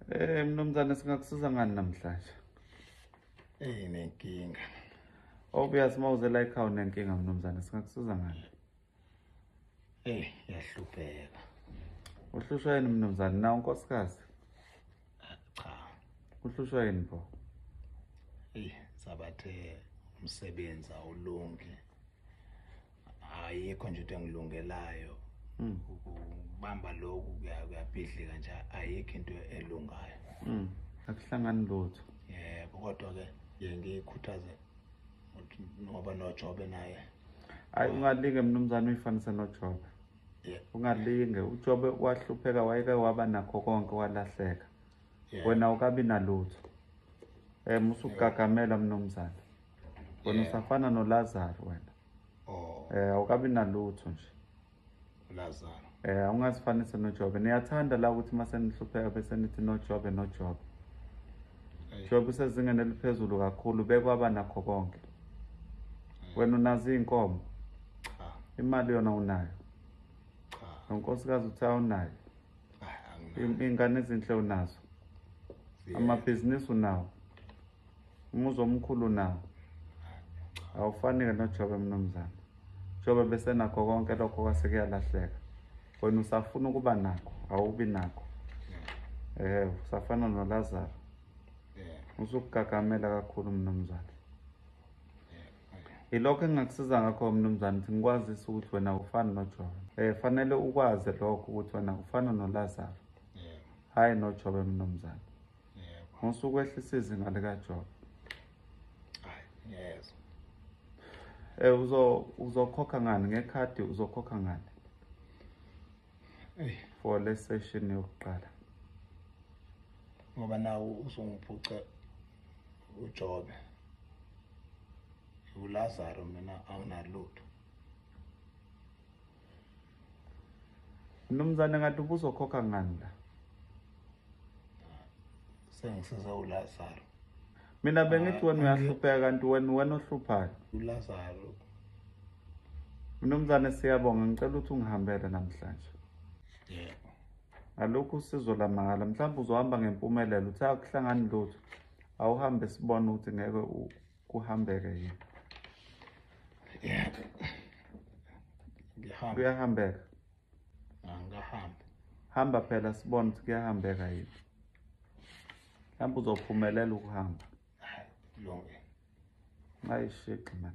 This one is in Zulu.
Mnumzane, singakusiza ngani namhlanje? Nenkinga. Obvious mawuze la ekhaya unenkinga mnumzane, singakusiza ngani? Ngiyahlupheka. Uhlushwa yini mnumzane? Na unkosikazi? Cha. Uhlushwa yini pho? Sabathe umsebenzi awulungi. Ayikho nje into engilungelayo. Ukubamba lokhu kuyabhidlika nje, ayikho into elungayo. Akuhlangani lutho. Yebo, kodwa ke ngiyikhuthaze ngoba noJobe naye. Hayi, ungalinge mnumzane uyifanise noJobe. Ungalinge, uJobe wahlupheka, wayeke waba nakho konke walahleka. Wena ukabi nalutho. Musukugagamela mnumzane. Wena usafana noLazaro wena. Awukabi nalutho nje. Lazaro. Ungazifanisa noJobe. Niyathanda la ukuthi mase nihlupheka bese nithi noJobe noJobe. Jobe usezingeni eliphezulu kakhulu, bekwaba nakho konke. Wena unazo iy'nkomo? Cha. Imali yona unayo? Cha. Nonkosikazi uthi awunayo? Anginayo. Iy'ngane ezinhle unazo? Amabhizinisi unawo? Umuzi omkhulu unawo? Awufani-ke noJobe mnumzane. Jobe bese nakho konke lokho kwase kuyalahleka. Wena usafuna ukuba nakho, awubi nakho. Usafana noLazaro. Usukugagamela kakhulu mnumzane. Yilokho engingakusiza ngakho mnumzane, ukuthi ngikwazise ukuthi wena ufani noJobe. Fanele ukwazi lokho ukuthi wena ufana noLazaro. Hhayi noJobe mnumzane. Ngosuku wehlisa izinga likaJobe. Yes. Uzokhokha ngani ngekhadi, uzokhokha ngani? For le session yokuqala. Ngoba nawo uzongiphuca uJobe. uLazaro mina awunalutho. Mnumzane, ngathi ubuzokhokha ngani la? Sengisiza uLazaro. Mina bengithi wena uyahlupheka kanti wena ohluphayo. uLazaro. Mnumzane, siyabonga, ngicela ukuthi ungihambele namhlanje. Yebo. Alokhu usizo lamahhala, mhlawumbe uzohamba ngempumelelo, uthi akuhlangani lutho. Awuhambe sibone ukuthi ngeke kuhambeke yini. Yebo. Ngihamba. Kuyahambeka. Angahamba. Hamba phela sibone ukuthi kuyahambeka yini. Mhlawumbe uzophumelela ukuhamba. Hayi, kulungile. Ayishixi man.